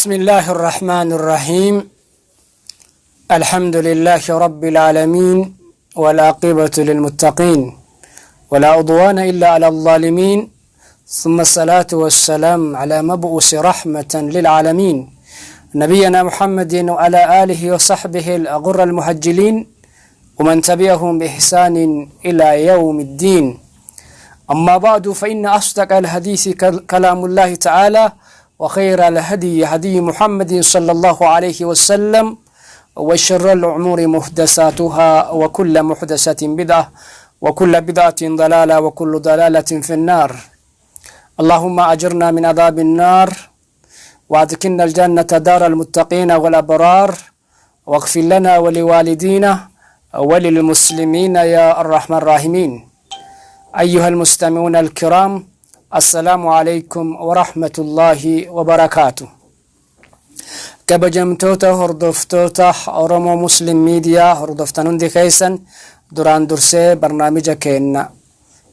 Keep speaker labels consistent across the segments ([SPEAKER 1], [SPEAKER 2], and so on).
[SPEAKER 1] بسم الله الرحمن الرحيم. الحمد لله رب العالمين، والعاقبة للمتقين، ولا عدوان إلا على الظالمين، ثم الصلاة والسلام على مبعوث رحمة للعالمين، نبينا محمد وعلى آله وصحبه الغر المهجلين ومن تبعهم بإحسان إلى يوم الدين. أما بعد، فإن أصدق الحديث كلام الله تعالى، وخير الهدي هدي محمد صلى الله عليه وسلم، وشر الأمور محدثاتها، وكل محدثة بدعة، وكل بدعة ضلالة، وكل ضلالة في النار. اللهم أجرنا من عذاب النار، وأدخلنا الجنة دار المتقين والأبرار، واغفر لنا ولوالدينا وللمسلمين يا أرحم الراحمين. أيها المستمعون الكرام، السلام عليكم ورحمة الله وبركاته. Kabajamtoota hordoftoota Oromoo Muslim Miidiyaa hordoftan hundi keessan, duraan dursee barnaamija keenna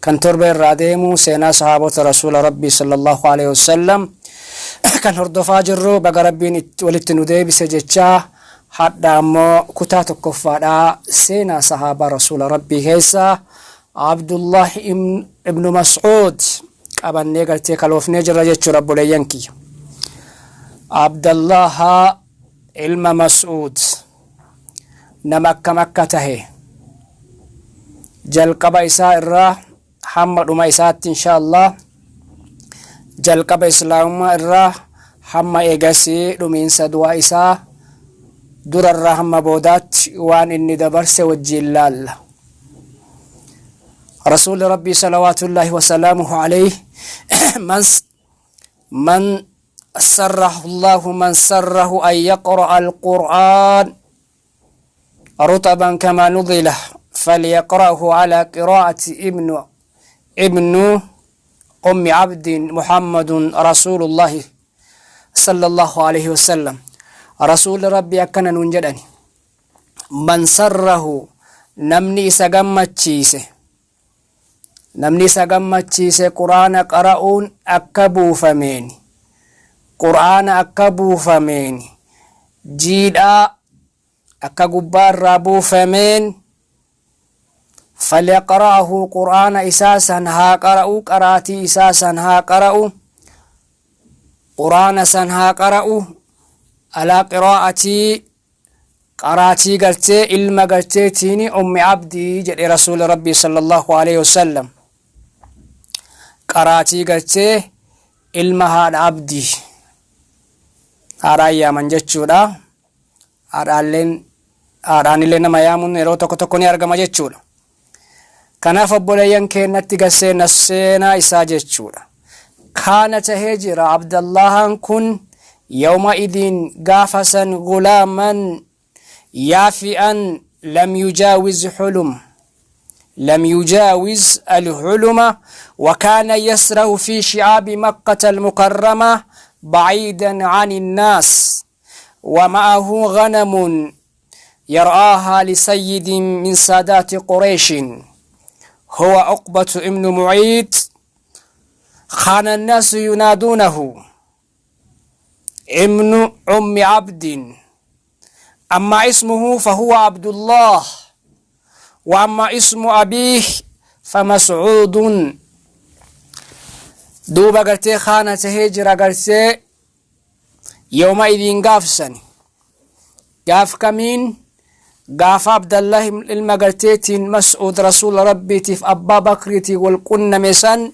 [SPEAKER 1] kan torba irraa deemu, seenaa sahaabota Rasuula Rabbii sallallahu alaihi wasallam kan hordofaa jirru, baga Rabbiin walitti nu deebise jechaa, hadha ammoo kutaa tokkoffaadhaa seenaa sahaabaa Rasuula Rabbii keessaa Abdullahi ibnu Mas'uud qabannee galtee kaloofnee jirra jechuudha. Obboleeyyan kiyya, Abdallaha ilma Mas'uud nama akkam akka tahe jalqaba isaa irraa hamma dhuma isaatti, insha Allah, jalqaba Islaamummaa irraa hamma eegasii dhumiinsa du'a isaa durarraa hamma boodaatti waan inni dabarse wajjiin laalla. Rasuulli Rabbii salawaatullaahi wasalaamuhu alayhi, من سره الله من سره أن يقرأ القرآن رطبا كما نزل فليقرأه على قراءة ابن أم عبد محمد رسول الله صلى الله عليه وسلم. رسول ربي akkana nuun jedhani: من سره, namni isa gammachiise, namni isa gammachiise Quraana qara'uun akka buufameen, Qur'aana akka buufameen, jiidhaa akka gubbaa irraa buufameen, فليقرأه, qur'aana isaa san haa qara'u, qaraatii isaa san haa qara'u, Qur'aana san haa qara'u, على قراءة, qaraatii gartee ilma garteetiini Ummi Abdii jedhe Rasuuli Rabbii sallallahu alaihi wasallam. Qaraatii gartee ilma haadha Abdii, haadhaan yaaman jechuudha. Haadhaalleen, haadhaanillee nama yaamuun yeroo tokko tokko ni argama jechuudha. Kanaaf obboleeyyan keennatti gasseena seenaa isaa jechuudha. Kaana, tahee jira Abdallahan kun, يومئذ, gaafa san, غلاما يافعا لم يجاوز حلم لم يجاوز الحلم، وكان يسرح في شعاب مكة المكرمة بعيدا عن الناس، ومعه غنم يرعاها لسيد من سادات قريش هو عقبة ابن معيط. كان الناس ينادونه ابن أم عبد، أما اسمه فهو عبد الله، وأما اسم أبيه فمسعود. Duuba gartee kaana, tahee jira gartee, يومئذ, gaafsan, gaaf kamiin? Gaafa Abdallah ilma garteetiin Mas'uud Rasuula Rabbiitiif Abbaa Bakriitii wal qunname san,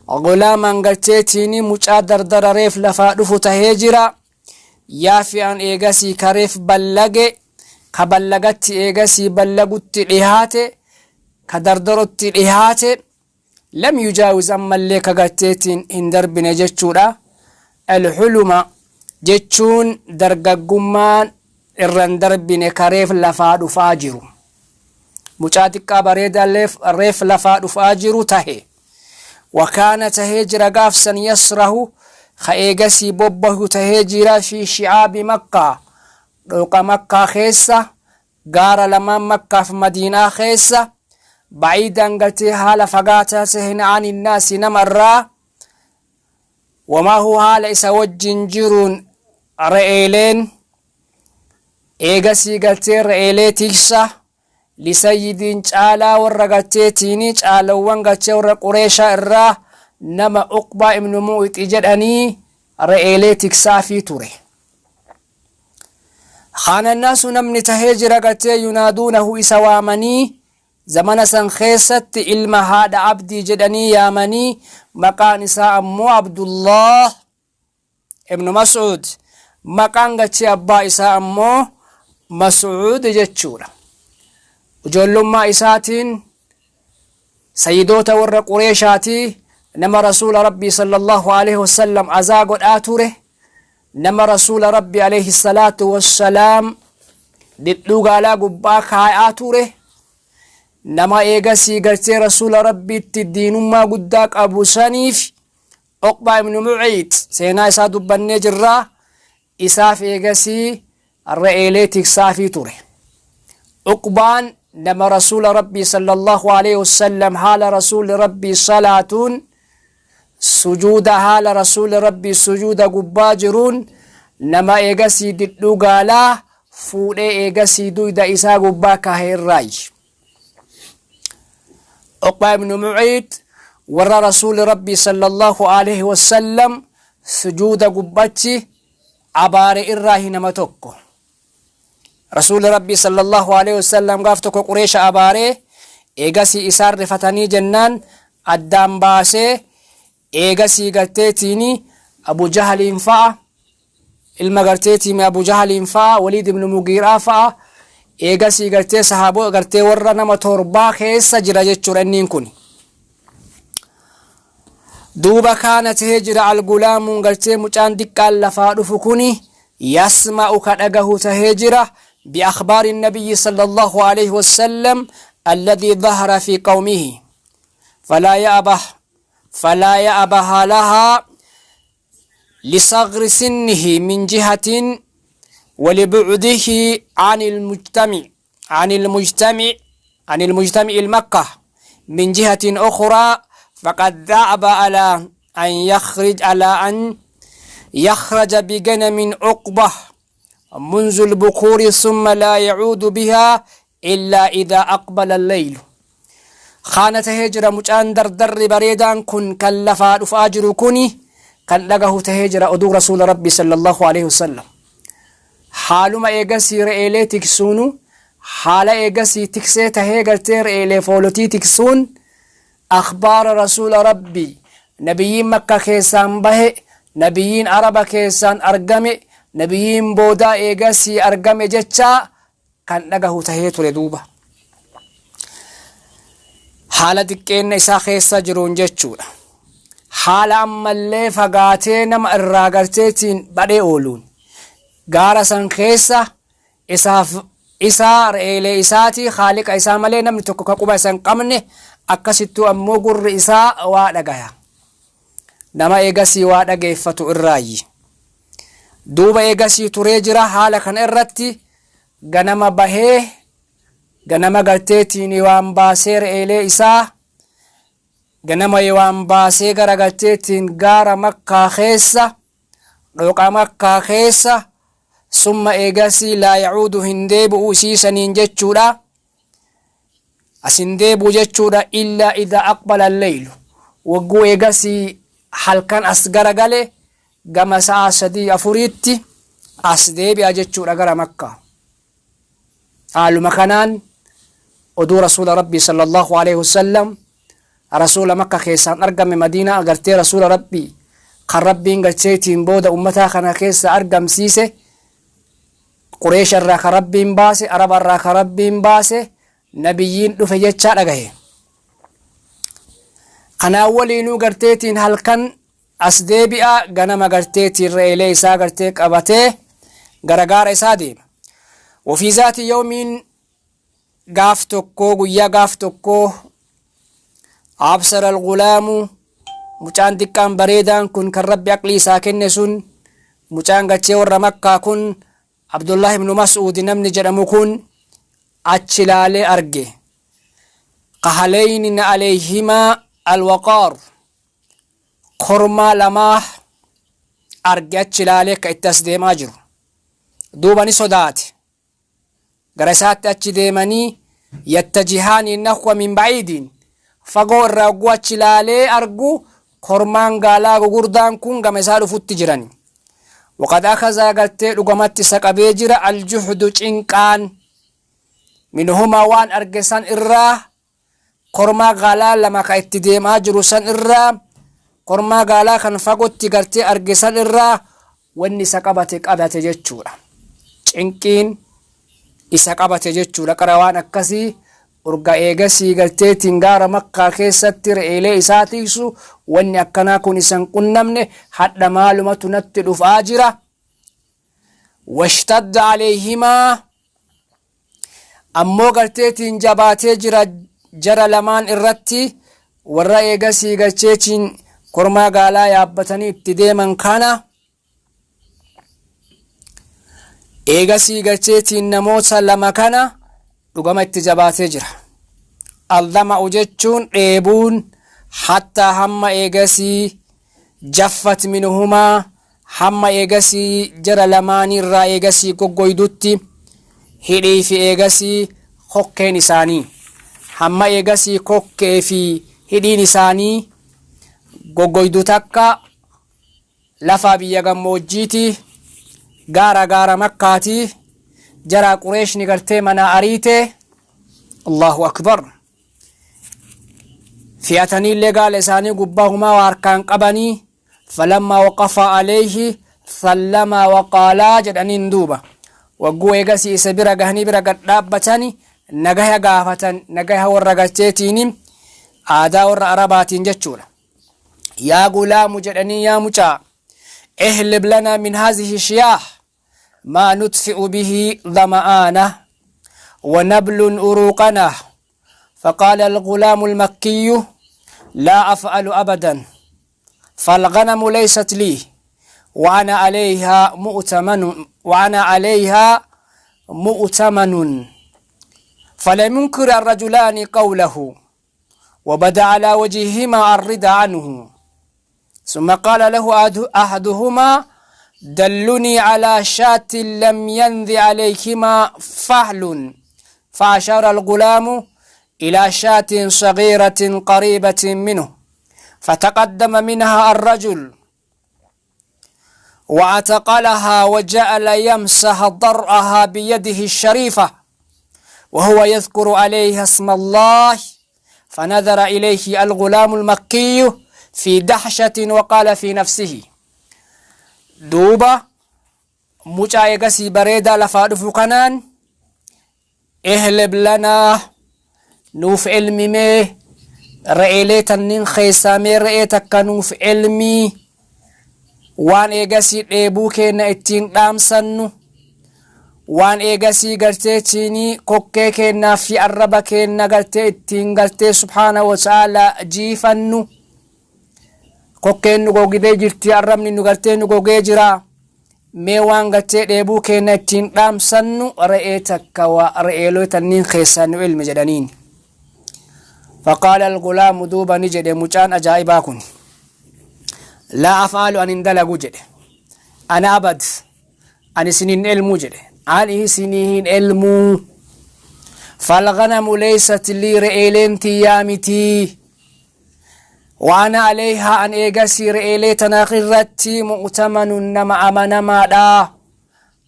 [SPEAKER 1] غلاما garteetiin mucaa dardara reef lafaa dhufu tahee jira. يافعا, eegasii kareef ballage, ka ballagatti eegasii ballagutti dhihaate, ka dardarotti dhihaate, لم يجاوز, ammallee ka garteetiin hin darbine jechuudha. الحلم jechuun dargaggummaan irran darbine, kareef lafaa dhufaa jiru, mucaa xiqqaa bareedaa reef lafaa dhufaa jiru tahe. وكان, tahee jira gaafsan, يسرح, ka eegasii bobbahu tahee jira, في شعاب مكة, dhooqa Makkaa keessa, gaara lamaan Makkaaf Madiinaa keessa, بعيدا, gartee haala fagaataa tahen, عن الناس, namarraa, ومعه, haala isa wajjin jiruun. Re'eeleen eegasii gartee re'eelee tiksa lisayyidiin caalaa warra garteetiini caalawwan gartee warra Qureeshaa irraa nama Uqbaa ibnu Mu'ixi jedhanii re'eelee tiksaafii ture. Kaana naasu namni tahee jira gartee yunaaduunahu isa waamanii zamana san keessatti ilma haadha Abdii jedhanii yaamanii, maqaan isaa ammoo Abdullah ibnu Mas'uud, maqaan gachee abbaa isaa ammoo Mas'uud jechuudha. Ijoollummaa isaatiin sayyidoota warra Qureeshaatii nama Rasuula Rabbii sallallahu alaihi wasallam azaa godhaa ture, nama Rasuula Rabbii alayhi salaatu wassalaam dhidhuu gaalaa gubbaa kaa'aa ture, nama eegasii gartee Rasuula Rabbiitti diinummaa guddaa qabu saniif Uqbaa ibnu Muciix seenaa isaa dubbannee jirraa, isaaf eegasii re'eelee tiksaafii ture. Uqbaan nama Rasuula Rabbii sallallahu alaihi wasallam haala Rasuulli Rabbii salaatuun sujuuda, haala Rasuulli Rabbii sujuuda gubbaa jiruun nama eegasii didhuu gaalaa fuudhee eegasii duyda isaa gubbaa kaahe irraayi. Uqbaa ibnu Muciix warra Rasuulli Rabbii sallallahu alaihi wasallam sujuuda gubbachi abaare irraahi nama tokko. Rasuulli Rabbii sallallahu alaihi wasallam gaaf tokko Qureesha abaaree eegasii isaan rifatanii jennaan addaan baasee eegasii garteetiini Abu Jahaliin fa'a, ilma garteetiimi Abu Jahaliin fa'a, Waliid ibnu Mugiiraa fa'a, eegasii gartee sahaaboo gartee warra nama torbaa keessa jira jechuudha inniin kun. Duuba kaana tahee jira algulaamuun gartee mucaan diqqaan lafaa dhufu kuni yasma'u ka dhagahu tahee jira biakhbaari nabiyyi sallallahu alaihi wasallam alladhii dhahara fi qawmihi falaa ya'bah falaa ya'baha lahaa لصغر سنه من جهة ولبعده عن المجتمع عن المجتمع عن المجتمع المكة من جهة أخرى، فقد ذهب على أن يخرج بغنم عقبة منذ البكور ثم لا يعود بها إلا إذا أقبل الليل. Kaana tahee jira mucaan dardarri bareedaan kun kan lafaa dhufaa jiru kuni kan dhagahu tahee jira oduu Rasuula Rabbii sallallahu alaihi wasallam. Haaluma eegasii re'eelee tiksuunu, haala eegasii tiksee tahee gartee re'eelee foolotii tiksuun, akhbaara Rasuula Rabbii, nabiyyiin Makka keessaan bahe, nabiyyiin Araba keessaan argame, nabiyyiin boodaa eegasii argame jechaa kan dhagahu tahee ture duuba. Haala xiqqeenna isaa keessa jiruun jechuudha. Haala ammallee fagaatee nama irraa garteetiin badhee ooluun gaara san keessa isaaf isaa re'eelee isaatii haaliqa isaa malee namni tokko ka quba isa hin qabne, akkasittuu ammoo gurri isaa waa dhagaya. Nama eegasii waa dhageeffatu irraayyi. Duuba eegasii turee jira haala kana irratti, ganama bahee ganama garteetiin waan baasee re'eelee isaa ganama waan baasee gara garteetiin gaara Makkaa keessa, dhoqa Makkaa keessa, summa eegasii laa yacuudu hin deebi'u isiisaniin jechuudha. Asin deebi'u jechuudha illaa idaa aqbala alleylu, wagguu eegasii halkan as garagale gama sa'a 3 4tti as deebi'a jechuudha gara Makkaa. Haaluma kanaan oduu Rasuula Rabbii sallallahu alaihi wasallam, Rasuula Makka keessaan argame Madiinaa agartee, Rasuula Rabbii kan Rabbiin garteetiin booda ummataa kana keessa argamsiise, Qureesha irraa kan Rabbiin baase, Araba irraa kan Rabbiin baase, nabiyyiin dhufe jechaa dhagahe. Kanaan waliinuu garteetiin halkan as deebi'a, ganama garteetiin re'eelee isaa gartee qabatee gara gaara isaa deema. وفي ذات يوم gaaf tokkoo, guyyaa gaaf tokkoo, أبصر الغلام mucaan xiqqaan bareedaan kun kan Rabbi aqlii isaa kenne sun, mucaan gachee warra Makkaa kun, Abdullah ibnu Mas'uud namni jedhamu kun achi laalee arge كحلين عليهما الوقار, kormaa lamaa. Arge achi ilaalee ka itti as deemaa jiru. Duuba ni sodaate. Gara isaatti achi deemanii yattajihaani nahwa min ba'iidiin fagoo irraa hogguu achi ilaalee argu kormaan gaalaa gugurdaan kun gama isaa dhufutti jirani. Waqad akazaa gartee dhugamatti isa qabee jira aljuhdu cinqaan minhumaa waan arge san irraa kormaa gaalaa lama ka itti deemaa jiru san irraa kormaa gaalaa kan fagotti gartee arge san irraa wanni isa qabate qabate jechuudha. Cinqiin isa qabate jechuudha. Qara waan akkasii urga eegasii garteetiin gaara Makkaa keessatti re'eelee isaa tiiksu wanni akkanaa kun isan qunnamne hadha maalumatu natti dhufaa jira. Washtadda aleeyhimaa ammoo garteetiin jabaatee jira jara lamaan irratti warra eegasii garteetiin kormaa gaalaa yaabbatanii itti deeman kana eegasii garteetiin namoota lama kana dhugama itti jabaatee jira. Aldama'u jechuun dheebuun hattaa hamma eegasii jaffat minuhumaa hamma eegasii jara lamaanii irraa eegasii goggoydutti hidhii fi eegasii kokkeen isaanii hamma eegasii kokkee fi hidhiin isaanii goggoydu takka lafaa biyya gammoojjiiti gaara gaara Makkaati jaraa Qureeshni gartee manaa ariite. Allahu akbar. Fi'ataniillee gaala isaanii gubbaa humaa waa harkaan qabanii falammaa waqafa alayhi sallamaa waqaalaa jedhaniin. Duuba wagguu eegasii isa bira gahanii bira gad dhaabbatani nagaya gaafatan, nagaya warra galcheetiini aadaa warra Arabaatiin jechuudha. Yaa gulaamu jedhanii, yaa mucaa, ihlib lanaa min hazihi shiyaah maa nutfi'u bihi dhama'aana ونبل أروقنا. فقال الغلام المكي: لا أفعل أبدا، فالغنم ليست لي وأنا عليها مؤتمن، وأنا عليها مؤتمن. فلم ينكر الرجلان قوله وبدا على وجههما الرضا عنه. ثم قال له أحدهما: دلني على شاة لم ينذ عليهما فحل. فأشار الغلام إلى شاة صغيرة قريبة منه، فتقدم منها الرجل واعتقلها وجعل يمسح ضرعها بيده الشريفة وهو يذكر عليها اسم الله. فنظر إليه الغلام المكي في دهشة وقال في نفسه. Duuba mucaa eegasii bareedaa lafaa dhufu kanaan, ihlib lanaa, nuuf elmimee, re'eelee tanniin keessaa mee re'ee takka nuuf elmii, waan eegasii dheebuu keenna ittiin dhaamsannu, waan eegasii gartee chiinii kokkee keennaa fi arraba keenna gartee ittiin gartee subhaana wa ta'ala jiifannu, kokkeen nu gogidee jirti, arrabni nu gartee nu gogee jira, mee waan gartee dheebuu keenna ittiin dhaamsannu re'ee takka waa re'eeloo tanniin keessaa nu ilmi jedhaniin. فقال الغلام, duuba ni jedhe mucaan ajaa'ibaa kun, لا أفعل, an hin dalagu jedhe, ana abad, ani isinin elmuu jedhe, ani isinii hin elmuu. فالغنم ليست لي, re'eeleen tiyyaa mitii, وأنا عليها, an eegasii re'eelee tana irratti, مؤتمن, nama amanamaadha.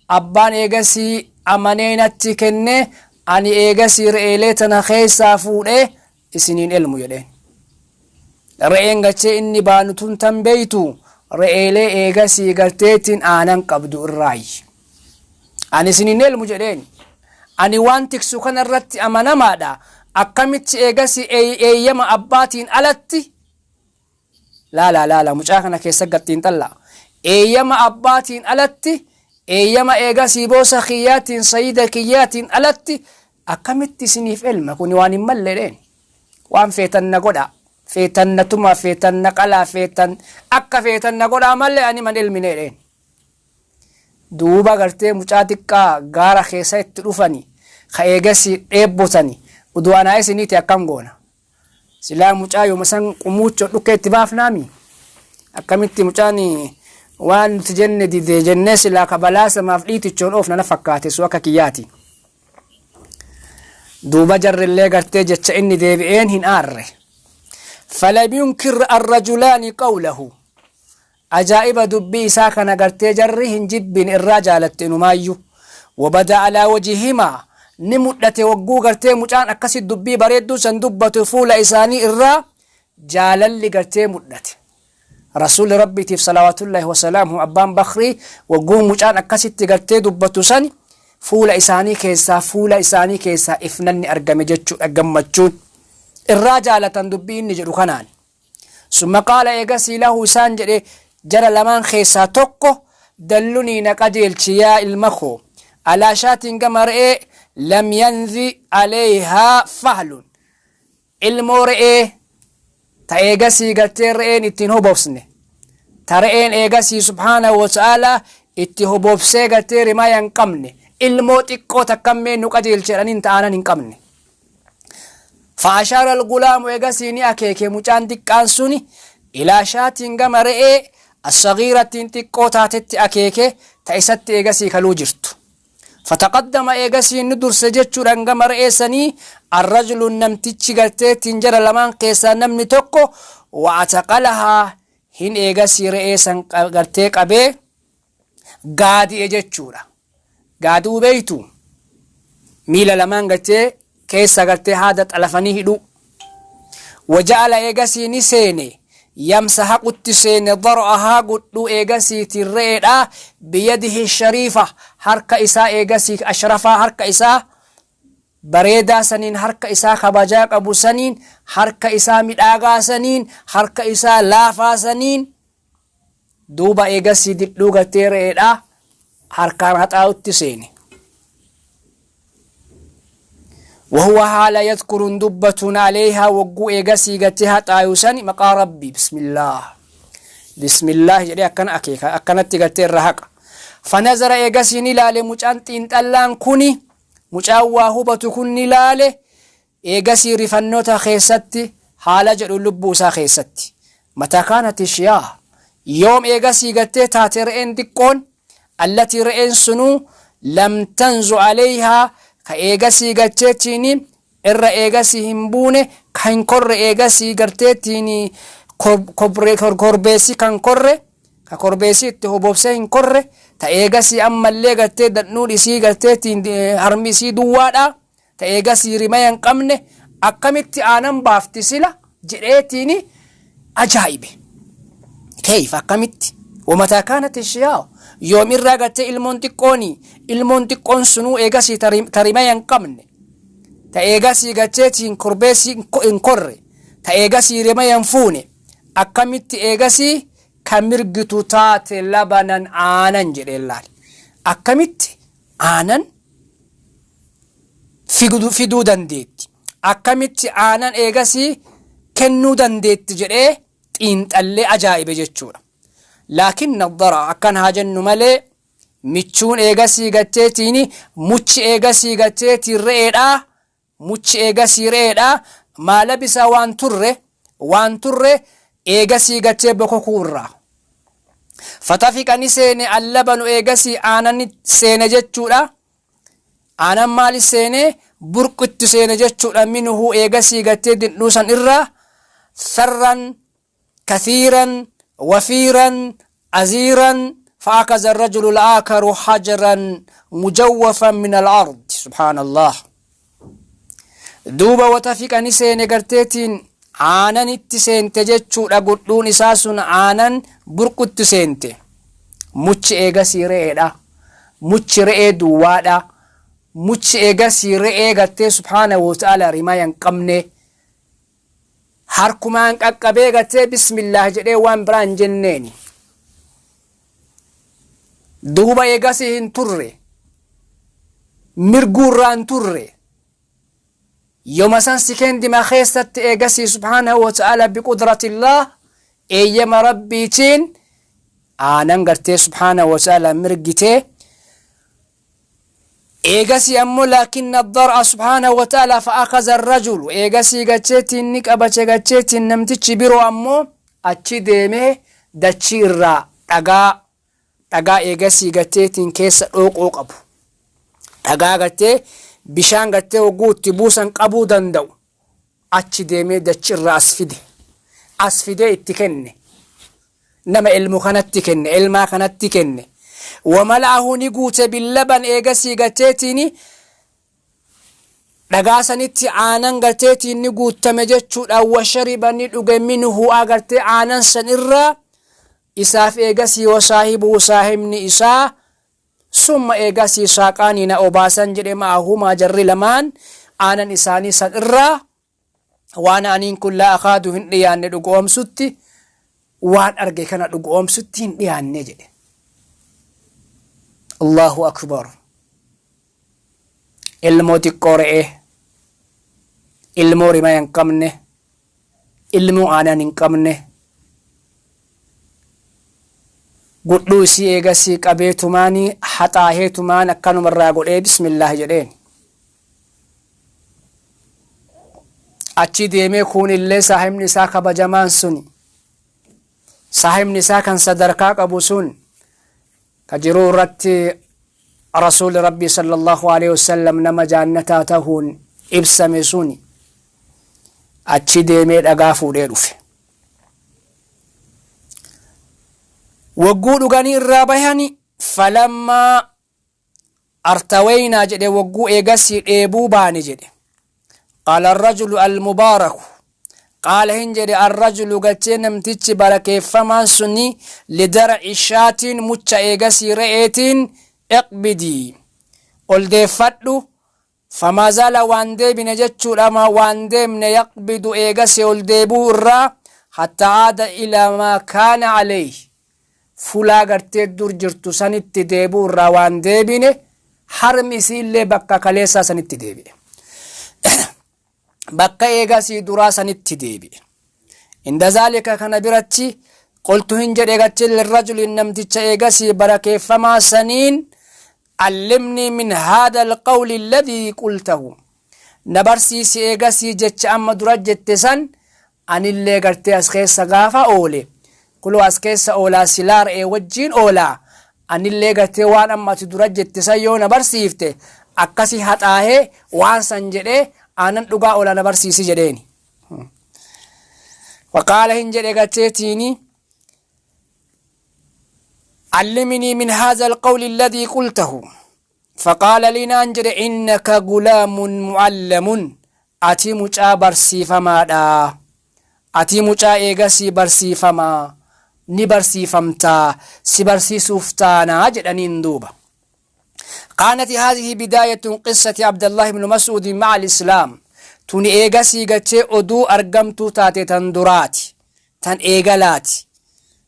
[SPEAKER 1] Abbaan eegasii amanee natti kenne, ani eegasii re'eelee tana keessaa fuudhee isiniin elmu jedheen. Re'een gachee inni baanu tun tan beeytu re'eelee eegasii garteetiin aanan qabdu irraayi. Ani isiniin elmu jedheen. Ani waan tiksu kana irratti amanamaadha. Akkamitti eegasii eeyyama abbaatiin alatti, laala laala, mucaa kana keessa gattiin xalla, eeyyama abbaatiin alatti, eeyyama eegasii boosa kiyyaatiin, sayida kiyyaatiin alatti akkamitti isiniif elma? Kuni waan hin malle dheen. Waan feetan na godha, feetan na tuma, feetan na qalaa, feetan akka feetan na godhaa malee ani man elmine dheen. Duuba gartee mucaa xiqqaa gaara keessa itti dhufani ka eegasii dheebbotani uduu anaa isiniiti akkam goona? Silaa mucaa yooma san qumuucho dhukkee itti baafnaami. Akkamitti mucaan Waan nuti jenne dide jennee silaa ka balaa samaaf dhiitichoon oofna na fakkaate su akka kiyyaati. Duuba jarrillee gartee jecha inni deebi'een hin aarre. Falam yunkir arrajulaani qawlahu. Ajaa'iba dubbii isaa kana gartee jarri hin jibbine irraa jaalatte inumaayyu. Wabada alaa wajihimaa ni mudhate wagguu gartee mucaan akkasi dubbii bareedduu san dubbatu fuula isaanii irraa jaalalli gartee mudhate. Rasuulli Rabbiitiif salawaatullaahi wasalaamuhu abbaan Bakrii wagguu mucaan akkasitti gartee dubbatu san fuula isaanii keessaa fuula isaanii keessaa ifnanni argame jechuudha gammachuun. Irraa jaalatan dubbii inni jedhu kanaan. Summa qaala eegasii lahu isaan jedhe jara lamaan keessaa tokko dallunii na qajeelchi yaa ilma koo alaa shaatiin gama re'ee lam yanzi aleeyhaa fahlun ilmoo re'ee ta eegasii gartee re'een ittiin hobobsne ta re'een eegasii subhaanahu wa ta'aalaa itti hobobsee gartee rimaaya hin qabne ilmoo xiqqoo takkammee nu qajeelchi jedhaniin ta'aanan hin qabne. Fa'ashaara al-gulaamu eegasii ni akeeke mucaan xiqqaan suni ilaa shaatiin gama re'ee as-saghiirattiin xiqqoo taatetti akeeke ta isatti eegasii kaluu jirtu. Fataqaddama eegasii ni durse jechuudhaan gama re'ee sanii arrajulu namtichi garteettiin jara lamaan keessaa namni tokko wa'ataqalahaa hin eegasii re'ee san gartee qabee gaadi'e jechuudha. Gaadi'uu beektu? Miila lamaan gartee keessa gartee haada xalafanii hidhuu. Waja'ala eegasii ni seene yamsa haqutti seene dar'ahaa gudhuu eegasiitiin re'eedha biyadihi shariifa harka isaa eegasii ashrafaa harka isaa bareedaa saniin harka isaa kabajaa qabu saniin harka isaa midhaagaa saniin harka isaa laafaa saniin Duuba eegasii didhuu gartee re'eedha harkaan haxaa'utti seene. Wahuwa haala yadkuruun dubbatuun aleeyhaa wagguu eegasii gartee haxaayu sani maqaa Rabbii bismillaah bismillaah jedhee akkana akeeka akkanatti gartee irra haqa. Fanazara eegasii ni laale mucaan xiinxallaan kuni mucaan waa hubatu kun ni laale Eegasii rifannoota keessatti haala jedhuun lubbuu isaa keessatti. Mataa kaanati shiyaa. Yoom eegasii gartee taate re'een xiqqoon allatii re'een sunuu lam tanzu aleyhaa ka eegasii garteetiini irra eegasii hin buune ka hin korre eegasii garteetiini korbeessi kan korre ka korbeessi itti hobobsee hin korre ta eegasii ammallee gartee dadhuun isii garteetiin harmi isii duwwaadha. Ta eegasii rimaya hin qabne akkamitti aanan baafti sila jedheetiini ajaa'ibe. Keeyf akkamitti? Wamataa kaanati shiyaa yoom irraa gartee ilmoon xiqqooni ilmoon xiqqoon sunuu eegasii ta rimaya hin qabne ta eegasii garteetiin korbeessi hin korre ta eegasii rimaya hin fuune akkamitti eegasii ka mirgitu taate labanan aanan jedheen laal akkamitti aanan fiduu dandeetti? Akkamitti aanan eegasii kennuu dandeetti jedhee xiinxallee ajaa'ibe jechuudha. Laakinna dara akkan haa jennu malee michuun eegasii gatteetiini muchi eegasii gatteetiin re'eedhaa muchi eegasii re'eedhaa maa labisa waan turre waan turre eegasii gattee bokokuu irraa. Fatafiqa ni seene allabanu eegasii aanani seene jechuudha. Aanan maali seene burqitti seene jechuudha minuhu eegasii gattee dindhuu san irraa sarran kathiiran wafiiran aziiran fa'akaza rajulu al-aakaru hajaran mujawwafan min al-ard subhaanallah. Duuba watafiqa ni seene garteetiin aananitti seente jechuudha gudhuun isaa sun aanan burqutti seente. Muchi eegasii re'eedha. Muchi re'ee duwwaadha. Muchi eegasii re'ee gartee subhaanahu wa ta'ala rimaya hin qabne. Harkumaan qaqqabee gartee bismillaah jedhee waan biraa hin jenneeni. Duuba eegasii hin turre. Mirguu irraa hin turre. Yoma san sikeendima keessatti eegasii subhaanahu wa ta'ala biqudratillaah eeyyama Rabbiitiin aanan gartee subhaanahu wa ta'ala mirgitee eegasii ammoo laakinna ad-dar'a subhaanahu wa ta'ala fa'akaza ar-rajulu eegasii gacheettiin ni qabache gacheettiin namtichi biroo ammoo achi deemee dachii irraa dhagaa Dhagaa eegasii garteetiin keessa dhooqoo qabu. Dhagaa gartee bishaan gartee hogguu itti buusan qabuu danda'u. Achi deemee dachi irraa as fide. As fidee itti kenne. Nama ilmu kanatti kenne, ilmaa kanatti kenne. Wamala'ahu ni guute billaban eegasii garteetiini dhagaa sanitti aanan garteetiin ni guuttame jechuudha. Washariba ni dhuge minhu agartee aanan san irraa isaaf eegasii wasaahibuu saahibni isaa summa eegasii saaqaanii na obaasan jedhe ma'ahumaa jarri lamaan aanan isaanii san irraa waan aniin kun laa akaadu hin dhiyaanne dhugoomsutti waan arge kana dhugoomsutti hin dhiyaanne jedhe. Allahu akbar. Ilmoo xiqqoo re'ee, ilmoo rimaya hin qabne, ilmoo aanan hin qabne, gudhuu isii eegasii qabee tumaanii haxaahee tumaan akkanuma irraa godhee bismillaah jedheen. Achi deemee kuun illee saahibni isaa kabajamaan suni saahibni isaa kan sadarkaa qabu sun ka jiruu irratti Rasuulli Rabbii sallallahu alaihi wasallam nama jaannataa tahuun ibsame suni achi deemee dhagaa fuudhee dhufe. Wagguu dhuganii irraa bahani falammaa artaweynaa jedhe wagguu eegasii dheebuu baane jedhe. Qaala arrajulu almubaaraku Qaala hin jedhe arrajulu gachee namtichi barakeeffamaan suni lidara'i shaatiin mucha eegasii re'eetiin iqbidii ol deeffadhu famaa zaala waan deebine jechuudha ma waan deemne yaqbidu eegasii ol deebuu irraa hatta aada ilaa maa kaana alayhi fulaa gartee dur jirtu sanitti deebuu irraa waan deebine harmi isiillee bakka kaleessaa sanitti deebi'e. Bakka eegasii duraa sanitti deebi'e. Inda zaalika kana biratti qultu hin jedhe gachi lirrajuli namticha eegasii barakeeffamaa saniin allimnii min haadha alqawli alladhii qultahu na barsiisi eegasii jecha amma dura jette san anillee gartee as keessa gaafa oole kuloo as keessa oolaa silaa re'ee wajjiin oolaa anillee gartee waan amma ati dura jette san yoo na barsiifte akkasi haxaahee waan san jedhee aanan dhugaa oolaa na barsiisi jedheeni. Waqaala hin jedhe garteetiini alliminii min haadha alqawli alladhii qultahu Faqaala lii naan jedhe innaka gulaamun mu'allamun ati mucaa barsiifamaadha. Ati mucaa eegasii barsiifamaa ni barsiifamtaa si barsiisuuf taanaa jedhaniin duuba. Kaanati haadhihi bidaayatun qissati Abdallahi ibnu Mas'uudin ma'a al-Islaam. Tuni eegasii gachee oduu argamtuu taate tan duraati. Tan eegalaati.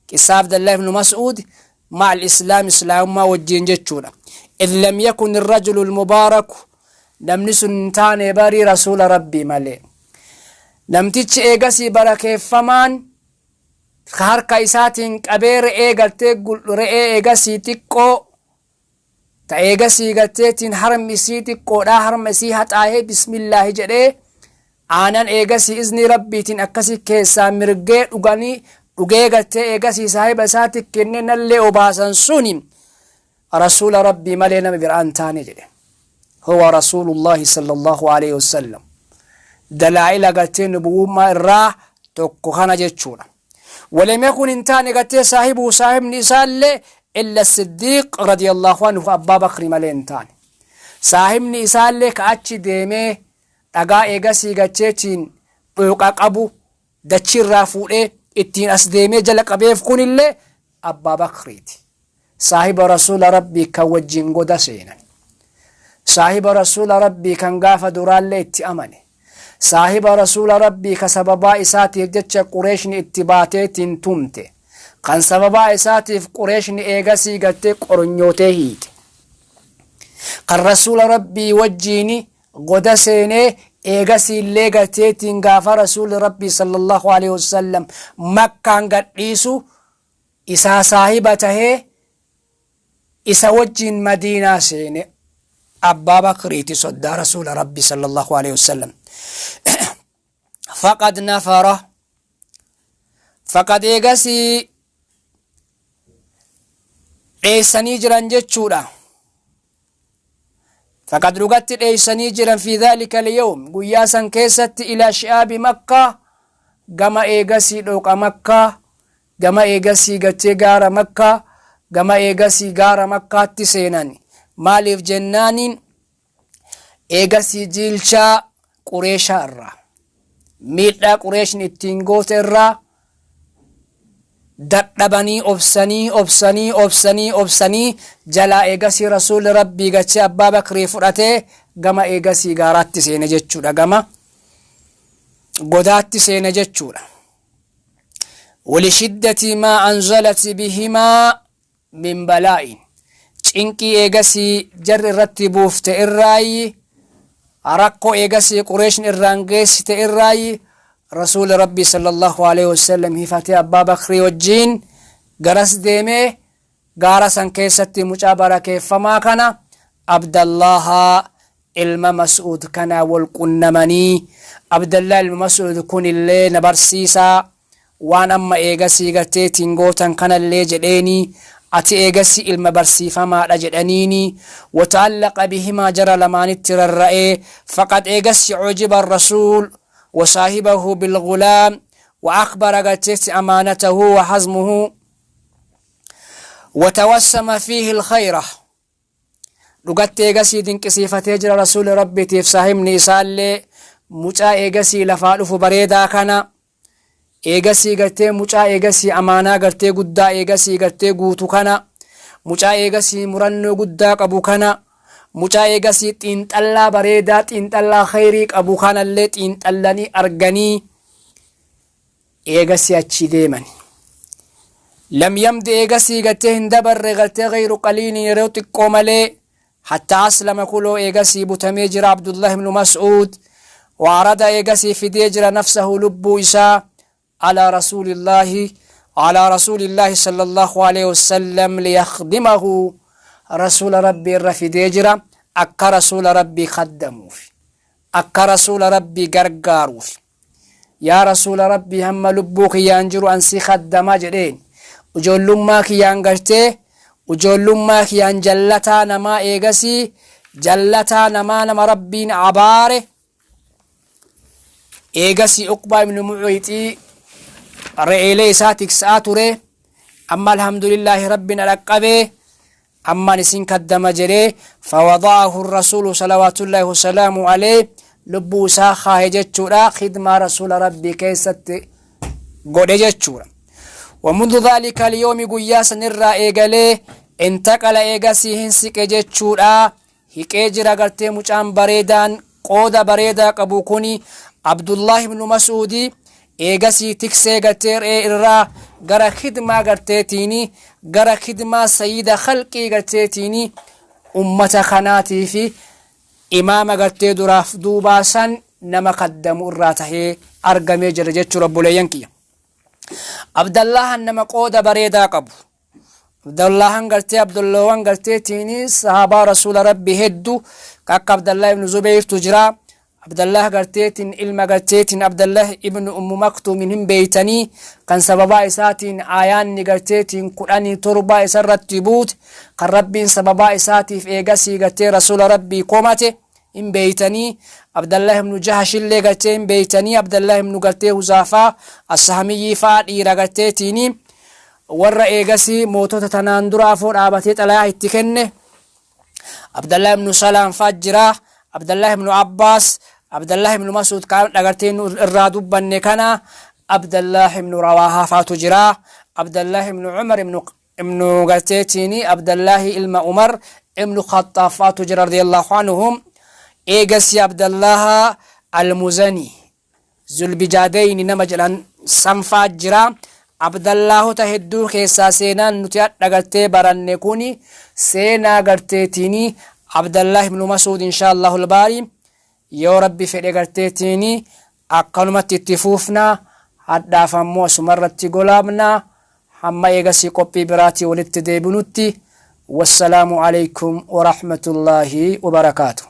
[SPEAKER 1] Qissaa Abdallahi ibnu Mas'uud ma'a al-Islaam Islaamummaa wajjiin jechuudha. Idh lam yakun ar-rajulu al-mubaaraku namni sun hin taane barii rasuula Rabbii malee. Namtichi eegasii barakeeffamaan ka harka isaatiin qabee re'ee gartee re'ee eegasii xiqqoo ta eegasii garteetiin harmi isii xiqqoodhaa harma isii haxaahee bismillaahi jedhee aanan eegasii iznii rabbiitiin akkasii keessaa mirgee dhuganii dhugee gartee eegasii saahiba isaatti kennee nallee obaasan suni rasuula rabbii malee nama biraan taane jedhe. Huwa rasuulullaahi sallallahu alaihi wasallam. Dalaa'ila gartee nubuwummaa irraa tokko kana jechuudha. Walam yakun hin taane gartee saahibuu saahibni isaallee illa siddiiq radiyallahu anhu abbaa bakri malee hin taane. Saahibni isaallee ka achi deemee dhagaa eegasii gacheetiin dhooqa qabu dachiirraa fuudhee ittiin as deemee jala qabeef kunillee abbaa bakriiti. Saahiba rasuula rabbii kan wajjin goda seenan. Saahiba rasuula rabbii kan gaafa duraallee itti amane. Saahiba rasuula rabbii ka sababaa isaatiif jecha qureeshni itti baateetiin tumte. Kan sababaa isaatiif qureeshni eegasii gartee qoronyootee hiite. Kan rasuula rabbii wajjiini goda seenee eegasiillee garteetiin gaafa rasuulli rabbii sallallahu alaihi wasallam makkaan gadhiisu isaa saahiba tahee isa wajjiin madiinaa seene abbaa bakriiti soddaa rasuula rabbii sallallahu alaihi wasallam. Faqad nafara faqad eegasii Dheessanii jiran jechuudha. Faqad dhugatti dheeysanii jiran fi dhaalika al-yawm guyyaa san keessatti ilaa shi'aabi Makkaa gama eegasii dhooqa Makkaa gama eegasii gartee gaara Makkaa gama eegasii gaara Makkaatti seenan. Maaliif jennaaniin eegasii jiilchaa Qureeshaa irraa miidhaa Qureeshni ittiin goote irraa dadhabanii obsanii obsanii obsanii obsanii jalaa eegasii Rasuulli Rabbii gachee Abbaa Bakrii fudhatee gama eegasii gaaraatti seene jechuudha gama godaatti seene jechuudha. Walishiddati maa anzalati bihimaa min balaa'in cinqii eegasii jarri irratti buufte irraayyi rakkoo eegasii Qureeshni irraan geessite irraayyi Rasuuli Rabbii sallallahu alaihi wasallam hifatee Abbaa Bakrii wajjiin garas deemee gaara san keessatti mucaa barakeeffamaa kana Abdallaha ilma Mas'uud kanaa wal qunnamanii Abdallah ilma Mas'uud kunillee na barsiisaa waan amma eegasii gartee ittiin gootan kanallee jedheeni ati eegasii ilma barsiifamaadha jedhaniini wata'allaqa bihimaa jara lamaanitti rarra'ee faqad eegasii ujiba rasuul wasaahibahu bilgulaam wa akbara garteetti amaanatahu wa hazmuhu watawassama fiihi alkhayra dhugatti eegasii dinqisiifatee jira rasuuli rabbiitiif saahibni isaallee mucaa eegasii lafaa dhufu bareedaa kana eegasii gartee mucaa eegasii amaanaa gartee guddaa eegasii gartee guutu kana mucaa eegasii murannoo guddaa qabu kana mucaa eegasii xiinxallaa bareedaa xiinxallaa khayrii qabu kanallee xiinxallanii arganii eegasii achii deemani. Lam yamdi eegasii gartee hin dabarre gartee gayru qaliilin yeroo xiqqoo malee hatta aslama kuloo eegasii butamee jira Abdullah ibnu Mas'uud waarada eegasii fidee jira nafsahu lubbuu isaa alaa rasuulillaahi alaa rasuulillaahi sallallahu alaihi wasallam liyakdimahu rasuula rabbii irra fidee jira akka rasuula rabbii kaddamuuf akka rasuula rabbii gargaaruuf. Yaa Rasuula Rabbii hamma lubbuu kiyyaan jiru an si khaddama jedheen. Ujoollummaa kiyyaan gartee ujoollummaa kiyyaan jallataa namaa eegasii jallataa namaa nama Rabbiin abaare eegasii Uqbaa ibnu Mu'uyxii re'eelee isaa tiksaa ture amma alhamdulillaahi Rabbi na dhaqqabee Ammaan isin kaddama jedhee fawada'ahu rasuulu salawaatullaahi wasalaamu alayhi lubbuu isaa kaahe jechuudha khidmaa rasuula rabbii keessatti godhe jechuudha. ومنذ ذلك اليوم guyyaa sanirraa eegalee intaqala eegasii hin siqe jechuudha hiqee jira gartee mucaan bareedaan qooda bareedaa qabu kuni Abdullahi ibnu Mas'uudi eegasii tiksee gartee re'ee irraa gara khidmaa garteetiini gara khidmaa sayyida khalqii garteetiini ummata kanaatii fi imaama gartee duraaf duubaa san nama kaddamu irraa tahee argamee jira jechuudha obboleeyyan kiyya. Abdallahan nama qooda bareedaa qabu. Abdallahan gartee Abdulloowan garteetiini sahaabaa rasuula rabbi heddu ka akka Abdallah ibnu Zubeyrtu jira. Abdallah garteetiin ilma garteetiin Abdallah ibnu Ummu Maktuumin hin beeytanii kan sababaa isaatiin aayaanni garteetiin 17 isarratti buute kan rabbiin sababaa isaatiif eegasii gartee rasuula rabbii komate hin beeytanii Abdallah ibnu Jahashillee gartee hin beeytanii Abdallah ibnu gartee Huzaafaa Assahamiyyii fa'a dhiira garteetiini Warra eegasii mootota tanaan dura afoo dhaabatee xalayaa itti kenne Abdallah ibnu Salaam fa'a jira, Abdallah ibnu Abbaas, Abdallah ibnu Mas'uud kan dhagartee nu irraa dubbanne kana Abdallah ibnu Rawaahaa fa'atu jira, Abdallah ibnu Umar ibnu ibnu garteetiini Abdallahi ilma Umar ibnu Khaxxaab fa'atu jira radiyallahu anhum. Eegasii Abdallaha al-Muzani Zulbijaadeyni nama jedhan san faa jira. Abdallaahota hedduu keessaa seenaan nuti hadha gartee baranne kuni seenaa garteetiini Abdallaah ibnu Masuud inshaallahul baari yoo rabbi fedhe garteetiini akkanumatti itti fuufna hadhaaf ammoo asumarratti golaabna hamma eegasii qophii biraatii walitti deebinutti wassalaamu aleykum warahmatullaahi wabarakaatuh.